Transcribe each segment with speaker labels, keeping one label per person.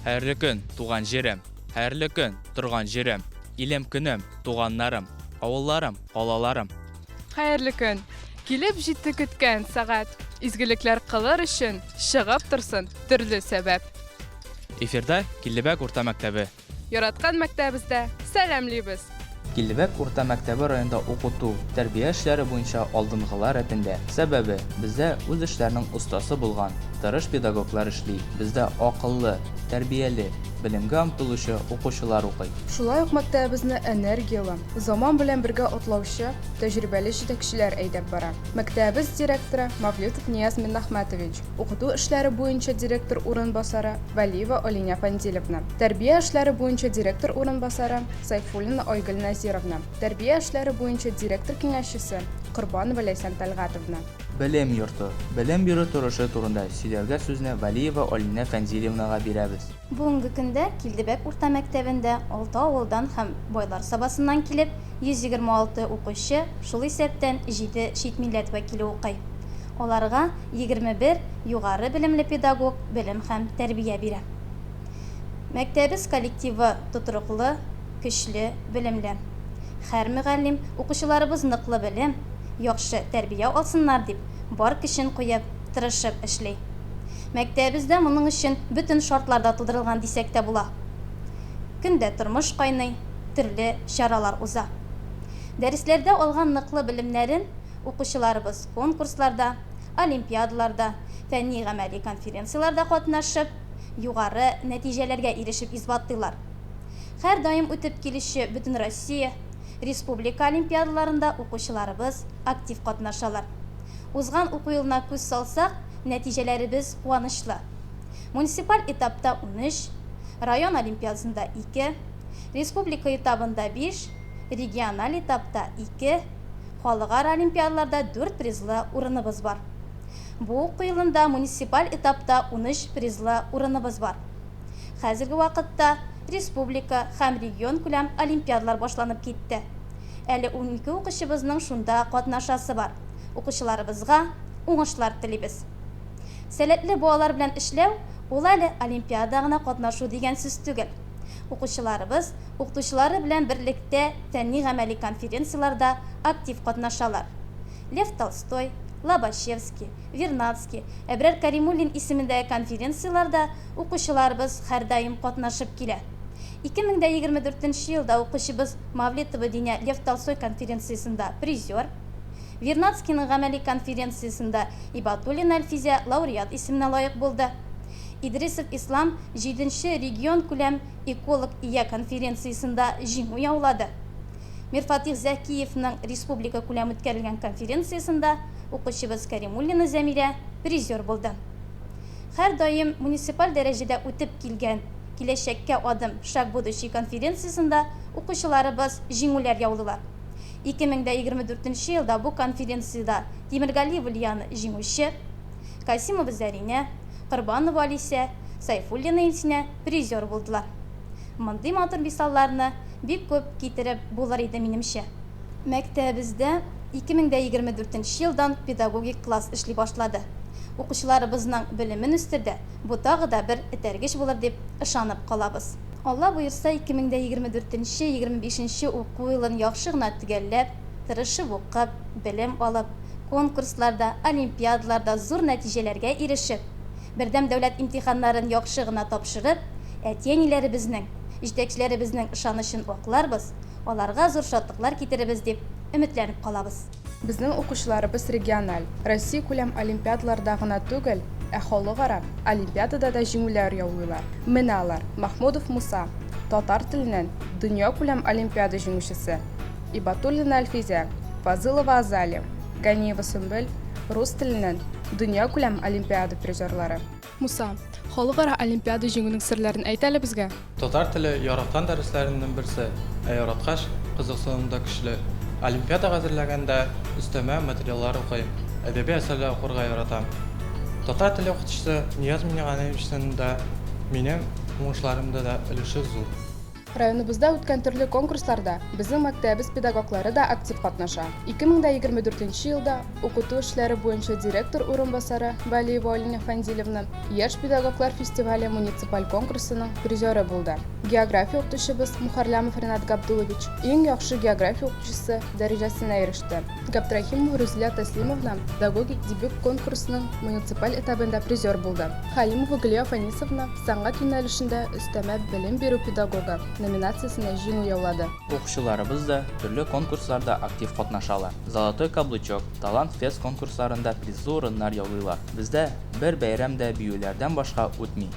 Speaker 1: Хәерле көн, туган җирем! Хәерле көн, торган җирем! Илем, көнем, туганнарым, авылларым, калаларым!
Speaker 2: Хәерле көн! Килеп җитте көткән сәгать. Изгелекләр кылыр өчен чыгып торсын төрле сәбәп.
Speaker 1: Эфирда Килдебәк урта мәктәбе.
Speaker 2: Яраткан мәктәбездә сәламлибез!
Speaker 1: Килдебәк урта мәктәбе районда укыту, тәрбия эшләре буенча алдынгылар рәтендә. Сәбәбе, бездә үз эшләренең остасы булган, тырыш педагоглар эшли, бездә акыллы, тәрбияле, белемгә омтылучы укучылар укый.
Speaker 2: Шулай ук мәктәбебезне энергияле, заман белән бергә атлаучы, тәҗрибәле җитәкчеләр әйдәп бара. Мәктәбебез директоры Мавлютов Нияз Миннахмәтович, укыту эшләре буенча директор урынбасары Вәлиева Алинә Фәнзилевна, тәрбия эшләре буенча директор урынбасары Сайфуллина Айгөл Назировна, тәрбия эшләре буенча директор киңәшчесе Корбанова Ләйсән Тәлгатовна.
Speaker 1: Белем йорты, белем бирү торышы турында сөйләргә сүзне Вәлиева Алинә Фәнзилевнага бирәбез.
Speaker 3: Бүгенге көндә Килдебәк урта мәктәбендә алты авылдан һәм Байлар Сабасыннан килеп, 126 укучы, шул исәптән җиде чит милләт вәкиле укый. Аларга 21 югары белемле педагог белем һәм тәрбия бирә. Мәктәбебез коллективы тотрыклы, көчле, белемле. Һәр мөгаллим укучыларыбыз ныклы белем, яхшы тәрбия алсыннар дип, бар көчен куеп, тырышып эшли. Мәктәбебездә моның өчен бөтен шартлар да тудырылган дисәк тә була. Көн дә тормыш кайный, төрле чаралар уза. Дәресләрдә алган ныклы белемнәрен укучыларыбыз конкурсларда, олимпиадаларда, фәнни-гамәли конференцияләрдә катнашып, югары нәтиҗәләргә ирешеп исбатлыйлар. Һәрдаим үтеп килүче Бөтенроссия, республика олимпиадаларында укучыларыбыз актив катнашалар. Узган уку елына күз салсак, нәтиҗәләребез куанычлы. Муниципаль этапта 13, район олимпиадасында 2, республика этабында 5, региональ этапта 2, халыкара олимпиадаларда 4 призлы урыныбыз бар. Бу уку елында муниципаль этапта 13 призлы урыныбыз бар. Хәзерге вакытта республика һәм регионкүләм олимпиадалар башланып китте. Әле 12 укучыбызның шунда катнашасы бар. Укучыларыбызга уңышлар телибез. Сәләтле балалар белән эшләү, ул әле олимпиадада гына катнашу дигән сүз түгел. Укучыларыбыз укытучылары белән берлектә фәнни-гамәли конференцияләрдә актив катнашалар. Лев Толстой, Лобачевский, Вернадский, Әбрар Каримуллин исемендәге конференцияләрдә укучыларыбыз һәрдаим катнашып килә. 2024 нче елда укучыбыз Мавлетова Динә Лев Толстой конференциясендә призер, Вернадскийның гамәли конференциясендә Ибатуллина Әлфизә лауреат исеменә лаек булды. Идрисов Ислам җиденче регионкүләм Эколог ия конференциясендә җиңү яулады. Мирфатыйх Зәкиевның республикакүләм үткәрелгән конференциясендә укучыбыз Кәримуллина Зәмирә призер булды. Һәрдаим муниципаль дәрәҗәдә үтеп килгән Киләчәккә адым, Шаг будущий конференциясендә укучыларыбыз җиңүләр яулыйлар. 2024 нче елда бу конференциядә Тимергалиева Лиана җиңүче, Касимова Зәринә, Корбанова Алисә, Сайфуллина Илсинә призер булдылар. Мондый матур мисалларны бик күп китереп булыр иде, минемчә. Мәктәбебездә 2024 нче елдан педагогик класс эшли башлады. Укучыларыбызның белемен үстердә бу тагы да бер этәргеч булыр дип ышанып калабыз. Алла боерса, 2024 нче, 25 нче уку елын яхшы гына төгәлләп, тырышып укып, белем алып, конкурсларда, олимпиадаларда зур нәтиҗәләргә ирешеп, Бердәм дәүләт имтиханнарын яхшы гына тапшырып, әти-әниләребезнең, җитәкчеләребезнең ышанычын акларбыз, аларга зур шатлыклар китерербез дип өметләнеп калабыз.
Speaker 2: Безнең укучыларыбыз региональ, Россиякүләм олимпиадаларда гына түгел, ә халыкара олимпиадада да җиңүләр яулыйлар. Менә алар, Махмудов Муса, татар теленнән дөньякүләм олимпиада җиңүчесе, Ибатуллина Әлфизә, Фазылова Азалия, Ганиева Сөмбел, рус теленнән дөньякүләм олимпиада призерлары. Муса, халыкара олимпиада җиңүнең серләрен әйт әле безгә.
Speaker 4: Татар теле яраткан дәресләремнең берсе, ә яраткач, кызыксынуым да көчле. Олимпиадага әзерләгәндә өстәмә материаллар укыйм, әдәби әсәрләр укырга яратам. Татар теле укытучысы Нияз Миннегалиевичның да минем уңышларымда да өлеше зур.
Speaker 2: Районыбызда үткән төрле конкурсларда безнең мәктәбебез педагоглары да актив катнаша. 2024 нче елда укыту эшләре буенча директор урынбасары Валиева Алинә Фәнзилевна Яшь педагоглар фестивале муниципаль конкурсының призеры булды. География укытучыбыз Мухарлямов Ренат Габдуллович Иң яхшы география укытучысы дәрәҗәсенә иреште. Габдрахимова Рүзилә Тәслимовна Педагогик дебют конкурсының муниципаль этабында призер булды. Хәлимова Гөлия Фәнисовна Сәнгать юнәлешендә өстәмә белем бирү педагогы номинациясендә җиңү яулады.
Speaker 1: Укучыларыбыз да төрле конкурсларда актив катнашалар. Золотой каблучок, Талант фест конкурсларында призлы урыннар яулыйлар. Бездә бер бәйрәм дә биюләрдән башка үтми.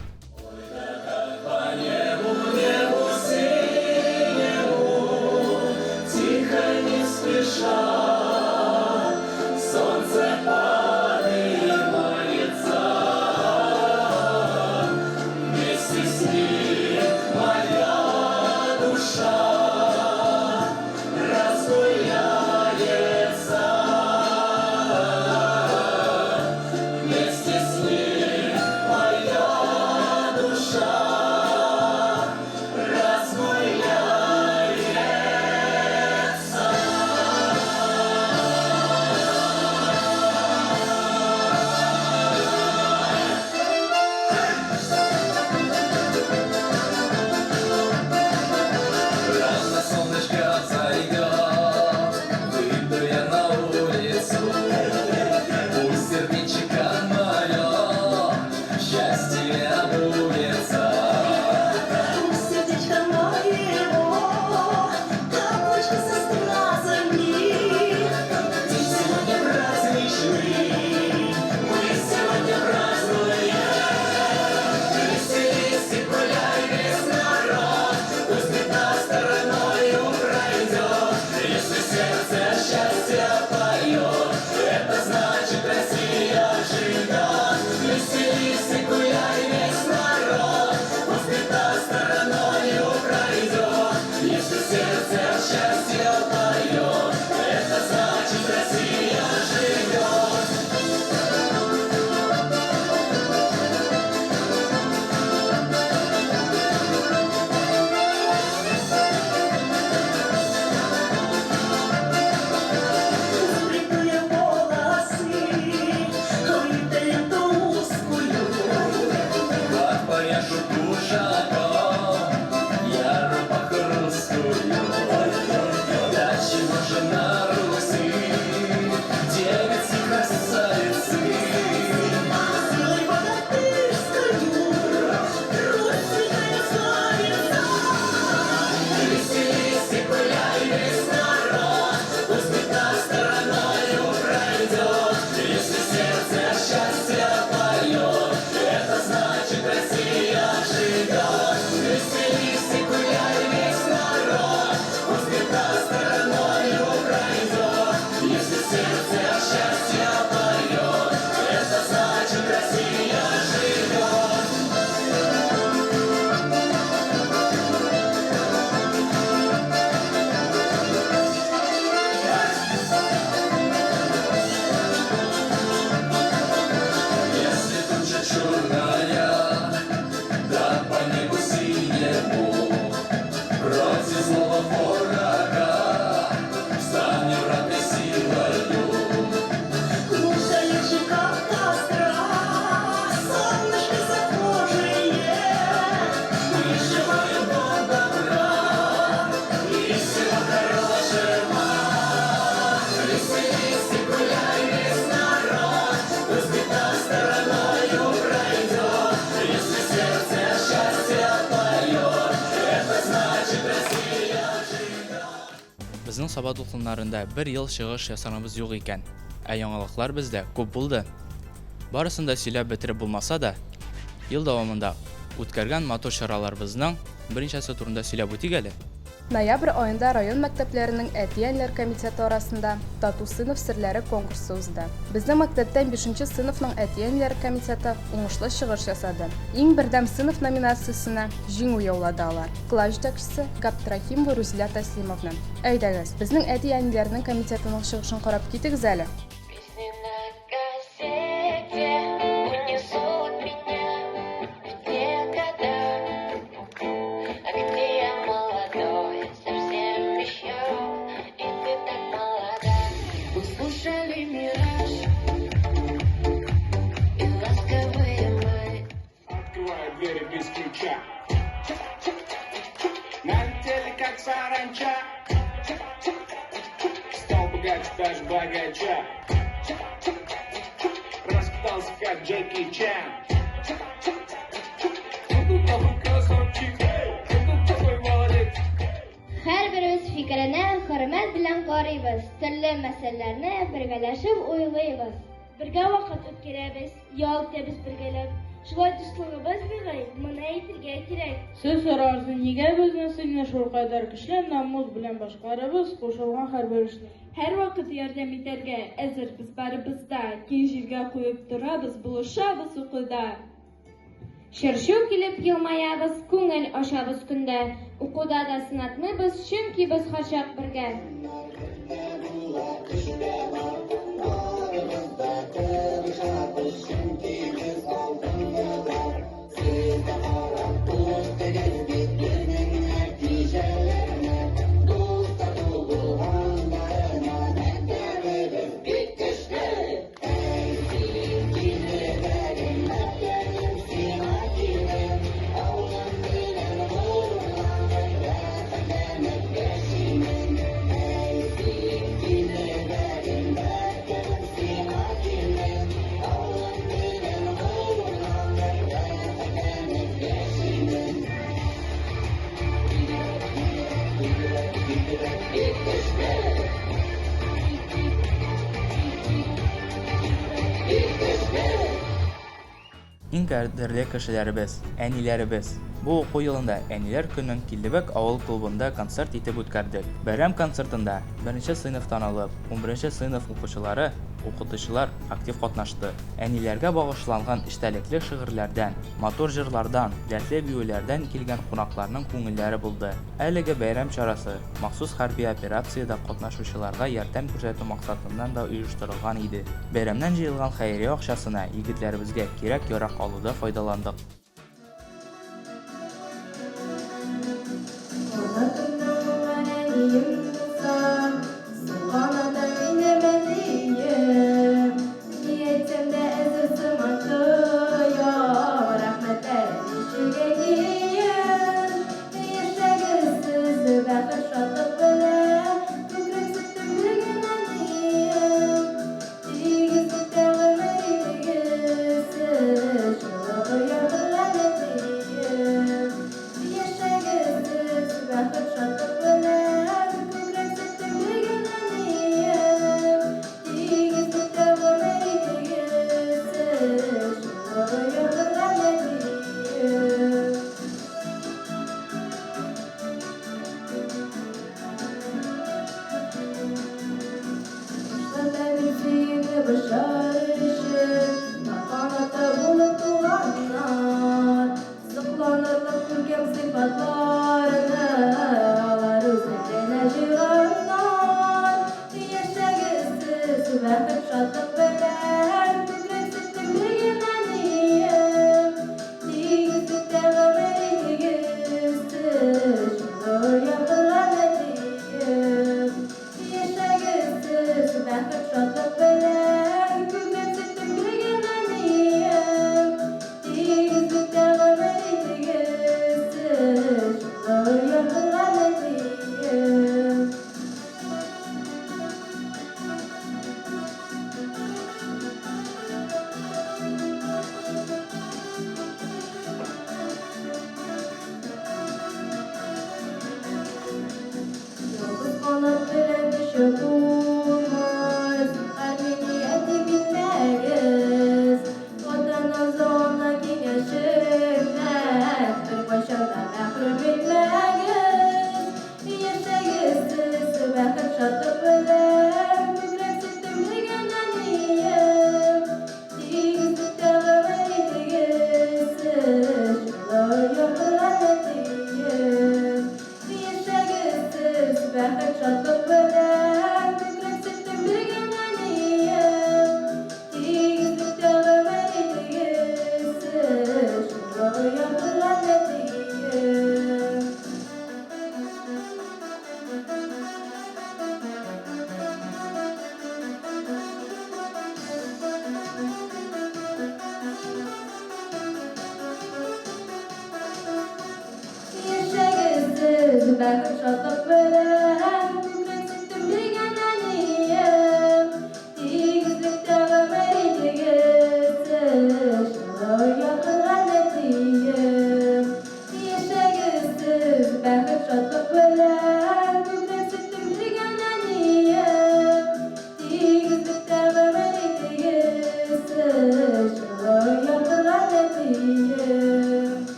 Speaker 1: Безнең Саба дулкыннарында бер ел чыгыш ясаганыбыз юк икән. Ә яңалыклар бездә күп булды. Барысын да сөйләп бетереп булмаса да, ел дәвамында үткәргән матур чараларыбызның берничәсе турында сөйләп үтик әле.
Speaker 2: Ноябрь аенда район мәктәпләренең әти-әниләр комитеты арасында Тату сыйныф серләре конкурсы узды. Безнең мәктәптән бишенче сыйныфның әти-әниләр комитеты уңышлы чыгыш ясады. Иң бердәм сыйныф номинациясенә җиңү яулады алар. Класс җитәкчесе, Габдрахимова Рузилә Тәслимовна. Әйдәгез, безнең әти-әниләрнең комитетының чыгышын карап китегез әле.
Speaker 5: Песни на кассете унесут меня в те года, а где я мала.
Speaker 6: богача. Раскидался, как Джеки Чан. Кто такой красавчик? Кто такой молодец?
Speaker 7: Һәрберебез фикеренә хөрмәт белән карыйбыз, төрле мәсьәләләрне бергәләшеп уйлыйбыз.
Speaker 8: Бергә вакыт үткәрәбез, ял итәбез бергәләп. Шулай дуслыгыбыз ныгый, моны әйтергә кирәк.
Speaker 9: Сез сорарсыз, нигә безнең сыйны шулкадәр көчле намус белән башкарабыз кушылган һәрбер эшне?
Speaker 10: Һәрвакыт ярдәм итәргә әзер без барыбыз да, киң җиргә куеп торабыз, булышабыз укуда.
Speaker 7: Чыр-чу килеп елмаябыз, күңел ачабыз көндә. Укуда да сынатмыйбыз, чөнки без һәрчак бергә.
Speaker 1: Иң кадерле кешеләребез, әниләребез. Бу уку елында Әниләр көнен Килдебәк авыл клубында концерт итеп үткәрдек. Бәйрәм концертында беренче сыйныфтан алып унберенче сыйныф укучылары, укытучылар актив катнашты. Әниләргә багышланган эчтәлекле шигырьләрдән, матур җырлардан, дәртле биюләрдән килгән кунакларның күңелләре булды. Әлеге бәйрәм чарасы махсус хәрби операциядә катнашучыларга ярдәм күрсәтү максатыннан да оештырылган иде. Бәйрәмнән җыелган хәйрия акчасына егетләребезгә кирәк-ярак алуда файдаландык.
Speaker 11: Канатымның уңган әнием булса, Сул канаты минем әнием. Ни әйтсәм дә әзер сыман тоя, Рәхмәтләрем ничек әйтием. Яшәгез сез бәхет, шатлык белән, Күкрәк сөтем биргән әнием. Тигезлектә гомер итегез сез, Җылы оя корган әтием. Яшәгез сез бәхет, шатлык белән, Күкрәк сөтем биргән әнием. Тигезлектә гомер итегез сез, Җылы оя корган әтием. Кошларда мин сөенеп очар өчен, Пар канаты булып туганнар. Сокланырлык күркәм сыйфатларны алар үзләренә җыйганнар. Яшәгез сез бәхет, шатлык белән, Күкрәк сөтем биргән әнием. Тигезлектә гомер итегез сез, Җылы оя корган әтием. Яшәгез сез бәхет, шатлык белән, Күкрәк сөтем биргән әнием. Тигезлектә гомер итегез сез, Җылы оя корган әтием. Ялгыз канат белән очып булмый, Зинһар мине ятим итмәгез. Ватаным ана киңәшеннән беркайчан да мәхрүм итмәгез. Яшәгез сез бәхет, шатлык белән, Күкрәк сөтем биргән әнием. Тигезлектә гомер итегез сез, Җылы оя корган әтием. Яшәгез сез бәхет, шатлык белән, Күкрәк сөтем биргән әнием. Тигезлектә гомер итегез сез, Җылы оя корган әтием. Яшәгез сез бәхет, шатлык белән, Күкрәк сөтем биргән әнием.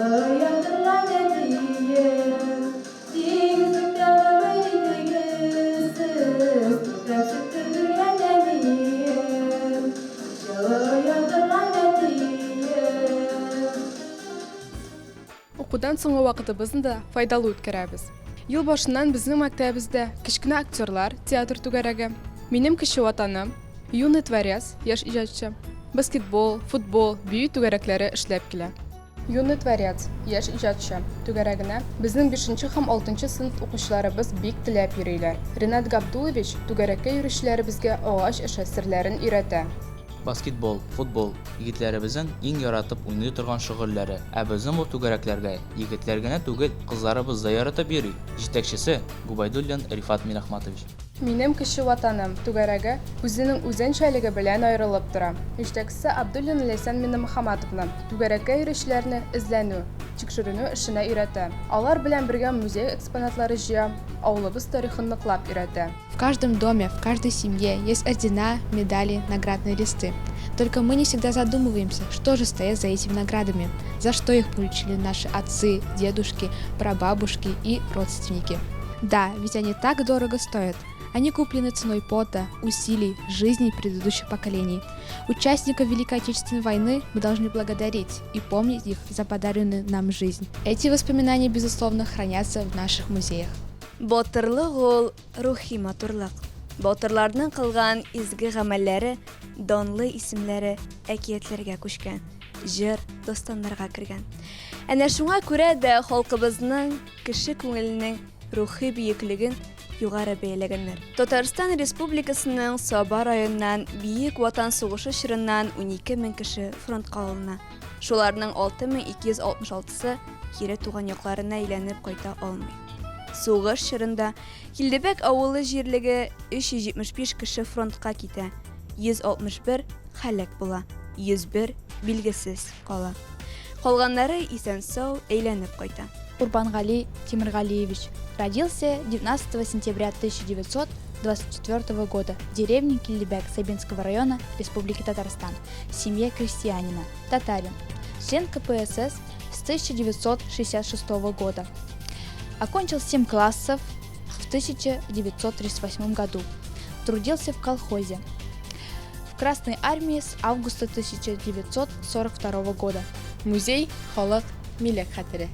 Speaker 11: Җылы яндырган әтием. Тигезлектә гомер итегез сез, Күкрәк сөте биргән әнием. Җылы яндырган әтием.
Speaker 2: Укудан соңгы вакытыбызны да файдалы үткәрәбез. Ел башыннан безнең мәктәбебездә Кечкенә актерлар театр түгәрәге, Минем кече ватаным, Юный творец яшь иҗатчы, баскетбол, футбол, бию түгәрәкләре эшләп килә. Юный творец яшь иҗатчы түгәрәгенә безнең бишенче һәм алтынчы сыйныф укучыларыбыз бик теләп йөриләр. Ринат Габдуллович түгәрәккә йөрүчеләребезгә агач эше серләрен өйрәтә.
Speaker 1: Баскетбол, футбол, егетләребезнең иң яратып уйный торган шөгыльләре. Ә безнең бу түгәрәкләргә егетләр генә түгел, кызларыбыз да яратып йөри. Җитәкчесе, Губайдуллин Рифат Минәхмәтович.
Speaker 2: Минем кече ватаным түгәрәге үзенең үзенчәлеге белән аерылып тора. Җитәкчесе Абдуллина Ләйсән Миннемөхәммәтовна түгәрәккә йөрүчеләрне эзләнү, тикшеренү эшенә өйрәтә. Алар белән бергә музей экспонатлары җыя, авылыбыз тарихын ныклап өйрәтә.
Speaker 12: В каждом доме, в каждой семье есть ордена, медали, наградные листы. Только мы не всегда задумываемся, что же стоит за этими наградами, за что их получили наши отцы, дедушки, прабабушки и родственники. Да, ведь они так дорого стоят. Они куплены ценой пота, усилий, жизней предыдущих поколений. Участников Великой Отечественной войны мы должны благодарить и помнить их за подаренную нам жизнь. Эти воспоминания, безусловно, хранятся в наших музеях.
Speaker 13: Батырлык ул рухи матурлык. Батырларның кылган изге гамәлләре, данлы исемнәре әкиятләргә күчкән, җыр, дастаннарга кергән. Әнә шуңа күрә дә халкыбызның, кеше күңеленең рухи бөеклеген югары бәяләгәннәр. Татарстан Республикасының Саба районыннан Бөек Ватан сугышы чорыннан 12 мең кеше фронтка алына. Шуларның 6266-сы кире туган якларына әйләнеп кайта алмый. Сугыш чорында Килдебәк авылы җирлеге 375 кеше фронтка китә, 161 һәлак була, 101 билгесез кала. Калганнары исән-сау әйләнеп кайта.
Speaker 12: Курбангали Тимиргалиевич родился 19 сентября 1924 года в деревне Килдебәк Сабинского района Республики Татарстан в семье крестьянина, татарин, член КПСС с 1966 года. Окончил 7 классов в 1938 году. Трудился в колхозе. В Красной армии с августа 1942 года.
Speaker 14: Музей, халык, милек хәтере.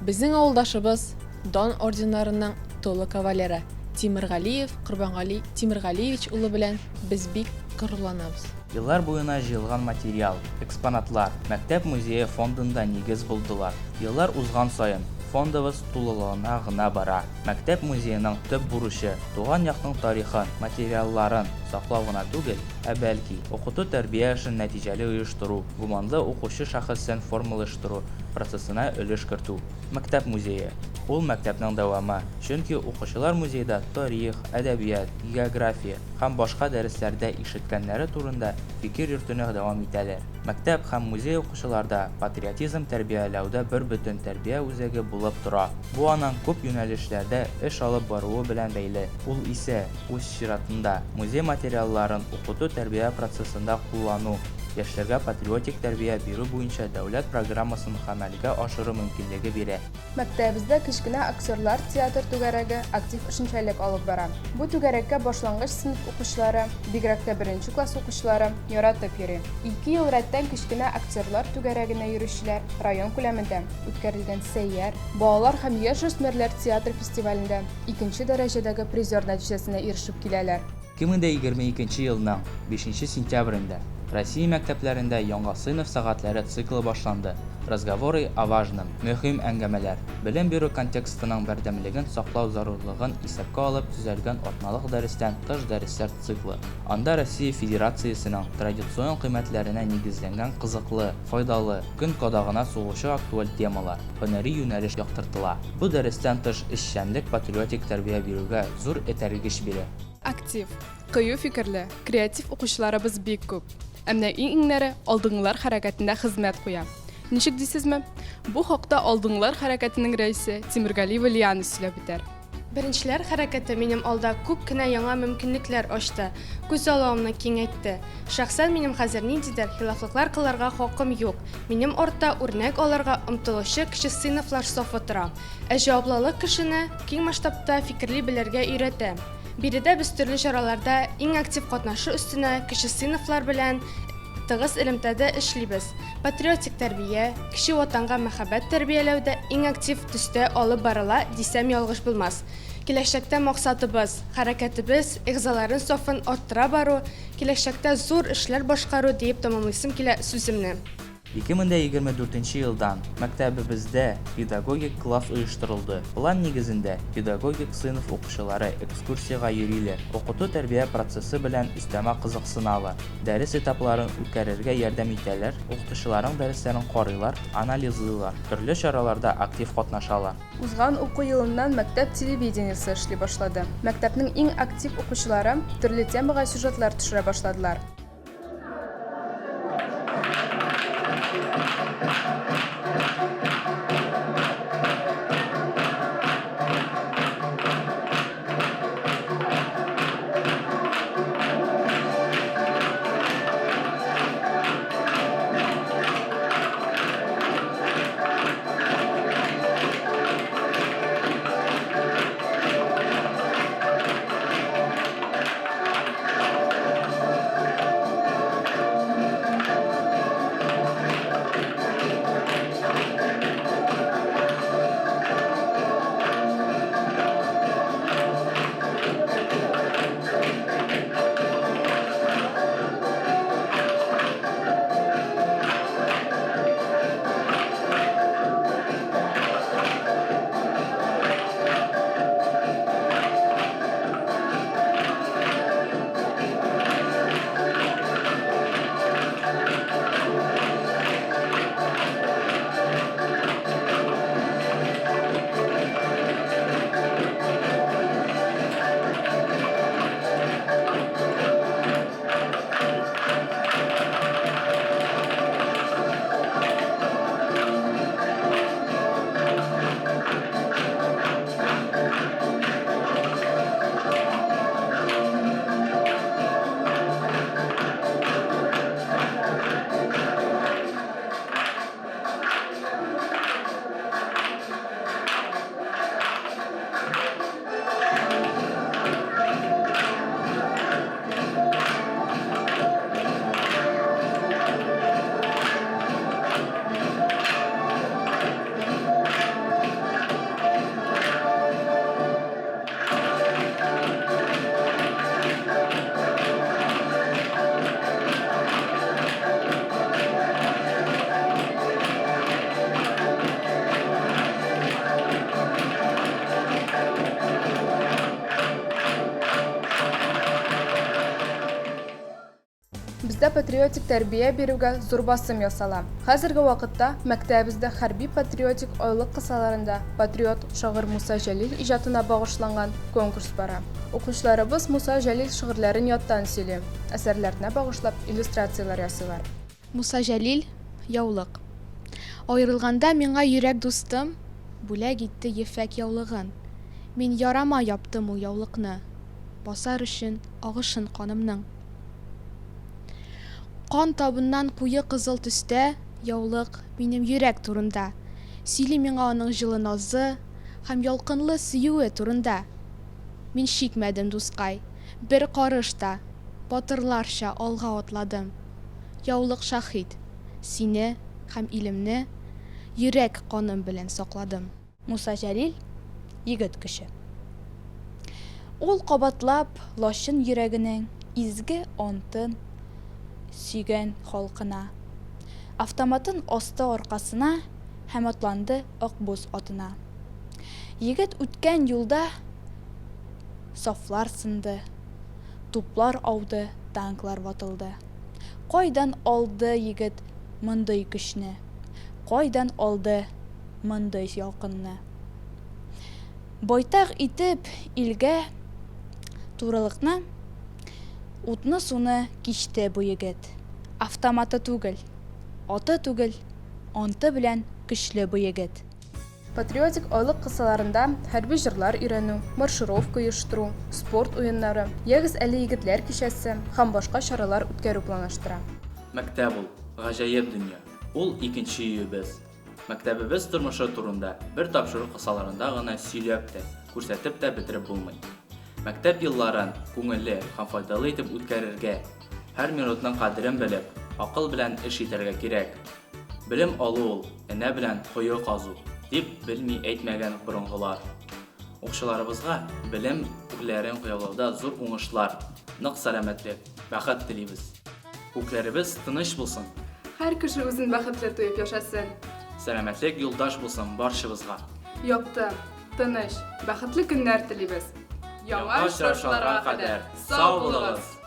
Speaker 14: Безнең авылдашыбыз, Дан орденнарының тулы кавалеры Тимергалиев Корбангали Тимергалиевич улы белән без бик горурланабыз.
Speaker 1: Еллар буена җыелган материал, экспонатлар мәктәп музее фондында нигез булдылар. Еллар узган саен, фондыбыз тулылана гына бара. Мәктәп музееның төп бурычы, туган якның тарихын, материалларын саклау гына түгел, ә бәлки, укыту-тәрбия эшен нәтиҗәле оештыру, гуманлы укучы шәхесен формалаштыру процессына өлеш кертү. Мәктәп музее, ул мәктәпнең дәвамы, чөнки укучылар музейда тарих, әдәбият, география һәм башка дәресләрдә ишеткәннәре турында фикер йөртүне дәвам итәләр. Мәктәп һәм музей укучыларда патриотизм тәрбияләүдә бербөтен тәрбия үзәге булып тора. Бу аның күп юнәлешләрдә эш алып баруы белән бәйле. Ул исә, үз чиратында, музей материалларын укыту-тәрбия процессында куллану, яшьләргә патриотик тәрбия бирү буенча дәүләт программасын гамәлгә ашыру мөмкинлеге бирә.
Speaker 2: Мәктәбебездә кечкенә актерлар театр түгәрәге актив эшенчәлек алып бара. Бу түгәрәккә башлангыч сыйныф укучылары, бигрәк тә беренче класс укучылары яратып йөри. Ике ел рәттән кечкенә актерлар түгәрәгенә йөрүчеләр район күләмендә үткәрелгән Сәйяр балалар һәм яшүсмерләр театр фестивалендә икенче дәрәҗәдәге призер нәтиҗәсенә ирешеп киләләр.
Speaker 1: 2022 елның 5 сентябрендә Россия мәктәпләрендә яңа сыйныф сәгатьләре циклы башланды. Разговоры о важном. Мөһим әңгәмәләр. Белем бирү контекстының бердәмлеген саклау зарурлыгын исәпкә алып төзелгән атналык дәрестән тыш дәресләр циклы. Анда Россия Федерациясенең традицион кыйммәтләренә нигезләнгән кызыклы, файдалы, көн кадагына сугучы актуаль темалар, һөнәри юнәлеш яктыртыла. Бу дәрестән тыш эшчәнлек патриотик тәрбия бирүгә зур этәргеч бирә.
Speaker 2: Актив, кыю фикерле, креатив укучыларыбыз бик күп. Ә менә иң-иңнәре Алдынгылар хәрәкәтендә хезмәт куя. Ничек дисезме? Бу хакта Алдынгылар хәрәкәтенең рәисе Тимергалиева Лиана сөйләп үтәр.
Speaker 15: Беренчеләр хәрәкәте минем алда күп кенә яңа мөмкинлекләр ачты, күзаллавымны киңәйтте. Шәхсән минем хәзер ниндидер хилафлыклар кылырга хакым юк, минем артта үрнәк алырга омтылучы кече сыйныфлар сафы тора. Ә җаваплылык кешене киң масштабта фикерли белергә өйрәтә. Биредә без төрле чараларда иң актив катнашу өстенә кече сыйныфлар белән тыгыз элемтәдә эшлибез. Патриотик тәрбия, кече Ватанга мәхәббәт тәрбияләү дә иң актив төстә алып барыла, дисәм ялгыш булмас. Киләчәктә максатыбыз, хәрәкәтебез эгъзаларын сафын арттыра бару, киләчәктә зур эшләр башкару, диеп тәмамлыйсым килә сүземне.
Speaker 1: 2024 нче елдан мәктәбебездә педагогик класс оештырылды. План нигезендә, педагогик сыйныф укучылары экскурсиягә йөриләр, укыту-тәрбия процессы белән өстәмә кызыксыналар, дәрес этапларын үткәрергә ярдәм итәләр, укытучыларның дәресләрен карыйлар, анализлыйлар, төрле чараларда актив катнашалар.
Speaker 2: Узган уку елыннан мәктәп телевидениесе эшли башлады. Мәктәпнең иң актив укучылары төрле темага сюжетлар төшерә башладылар. Бездә патриотик тәрбия бирүгә зур басым ясала. Хәзерге вакытта мәктәбебездә хәрби-патриотик айлык кысаларында патриот шагыйрь Муса Җәлил иҗатына багышланган конкурс бара. Укучыларыбыз Муса Җәлил шигырьләрен яттан сөйли, әсәрләренә багышлап иллюстрацияләр ясыйлар.
Speaker 12: Муса Җәлил, Яулык. Аерылганда миңа йөрәк дустым Бүләк итте ефәк яулыгын. Мин ярама яптым ул яулыкны, Басар өчен агышын канымның. Кан табыннан куе кызыл төстә Яулык минем йөрәк турында. Сөйли миңа аның җылы назы Һәм ялкынлы сөюе турында. Мин чикмәдем, дускай, бер карыш та, Батырларча алга атладым. Яулык шаһит, сине һәм илемне Йөрәк каным белән сакладым.
Speaker 13: Муса Җәлил, егет көче. Ул кабатлап лачын йөрәгенең изге антын сөйгән халкына. Автоматын асты аркасына һәм атланды акбүз атына. Егет үткән юлда сафлар сынды, туплар ауды, танклар ватылды. Кайдан алды егет мондый көчне? Кайдан алды мондый ялкынны. Байтак итеп илгә турылыкны, Утны-суны кичте бу егет. Автоматы түгел, аты түгел, Анты белән көчле бу егет.
Speaker 2: Патриотик айлык кысаларында хәрби җырлар өйрәнү, маршировка оештыру, спорт уеннары, Ягез әле егетләр кичәсе һәм башка чаралар үткәрү планлаштыра.
Speaker 1: Мәктәп ул, гаҗәеп дөнья. Ул икенче өебез. Мәктәбебез тормышы турында бер тапшыру кысаларында гына сөйләп тә, күрсәтеп тә бетереп булмый. Мәктәп елларын күңелле һәм файдалы итеп үткәрергә, һәр минутның кадерен белеп, акыл белән эш итәргә кирәк. Белем алу ул, энә белән кое казу, дип белми әйтмәгән борынгылар. Укчыларыбызга белем үрләрен яулауда зур уңышлар, нык сәламәтлек, бәхет телибез. Күкләребез тыныч булсын!
Speaker 16: Һәр кеше үзен бәхетле тоеп яшәсен!
Speaker 1: Сәламәтлек юлдаш булсын барчыбызга!
Speaker 16: Якты, тыныч, бәхетле көннәр телибез!
Speaker 1: Яңа очрашуларга кадәр сау булыгыз!